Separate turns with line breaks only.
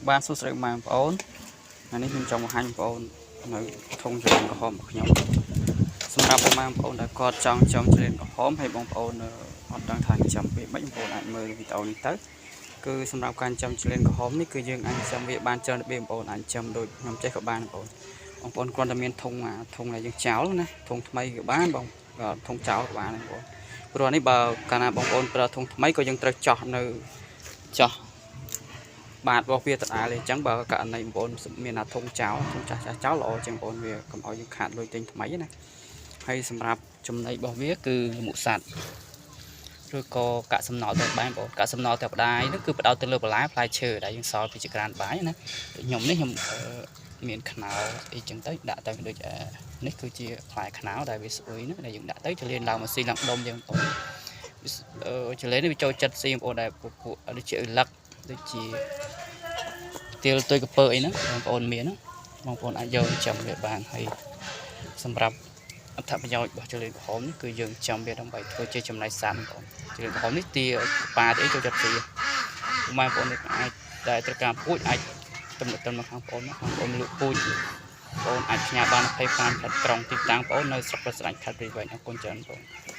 បាទសួស្តីបងប្អូនថ្ងៃនេះខ្ញុំចង់បង្ហាញបងប្អូននៅធុងចលៀនក្រហមរបស់ខ្ញុំសម្រាប់បងប្អូនដែលគាត់ចង់ចំចលៀនក្រហមហើយបងប្អូនអត់ដឹងថាចាំវាម៉េចបងប្អូនអាចមើលវីដេអូនេះទៅគឺសម្រាប់ការចាំចលៀនក្រហមនេះគឺយើងអាចចាំវាបានច្រើនរបៀបបងប្អូនអាចចាំដូចខ្ញុំចេះក៏បានបងប្អូនបងប្អូនគ្រាន់តែមានធុងអាធុងដែលយើងចោលណាធុងថ្មីក៏បានបងធុងចោលក៏បានបងប្អូនព្រោះនេះបើកាលណាបងប្អូនប្រើធុងថ្មីក៏យើងត្រូវចោះនៅចោះ បាទរបស់វាដដែលទេអញ្ចឹងបើករណីបងប្អូនមានអាធុងចោលធុងចាស់ចាស់ចោលល្អជាងបងប្អូនវាកុំឲ្យយើងខាតលុយទិញថ្មីណាហើយសម្រាប់ចំណីរបស់វាគឺលមុសัตว์ឬក៏កាក់សំណល់ទៅបានបងប្អូនកាក់សំណល់ទៅផ្ដាយនោះគឺផ្ដោតទៅលើបន្លែផ្លែឈើដែលយើងសល់ពីចក្រានបាយណាដូចខ្ញុំនេះខ្ញុំមានខ្នោអីចឹងទៅដាក់ទៅដូចនេះគឺជាផ្លែខ្នោដែលវាស្អុយណាដែលយើងដាក់ទៅចលៀនឡើងមកស៊ីឡើងដុំយើងបងប្អូនចលៀននេះវាចូលចិត្តស៊ីបងប្អូនដែលពួកដូចជាអ៊ឺលឹកដូចជា ទាលទុយកពើអីហ្នឹងបងប្អូនមានបងប្អូនអាចយកចាំវាបានហើយសម្រាប់អត្ថប្រយោជន៍របស់ចលៀនក្រហមនេះគឺយើងចាំវាដើម្បីធ្វើជាចំណីសត្វបងប្អូនចលៀនក្រហមនេះទាប៉ាទីអីចូលចិត្តស៊ីបងប្អូនអាចដែលត្រូវការពូជអាចទំនាក់ទំនងខាងបងប្អូនខាងបងប្អូនលក់ពូជបងប្អូនអាចផ្ញើបាន25ខេត្តក្រុងទីតាំងបងប្អូននៅស្រុកប្រស្រាច់ខេត្តព្រៃវែងអរគុណច្រើនបងប្អូន។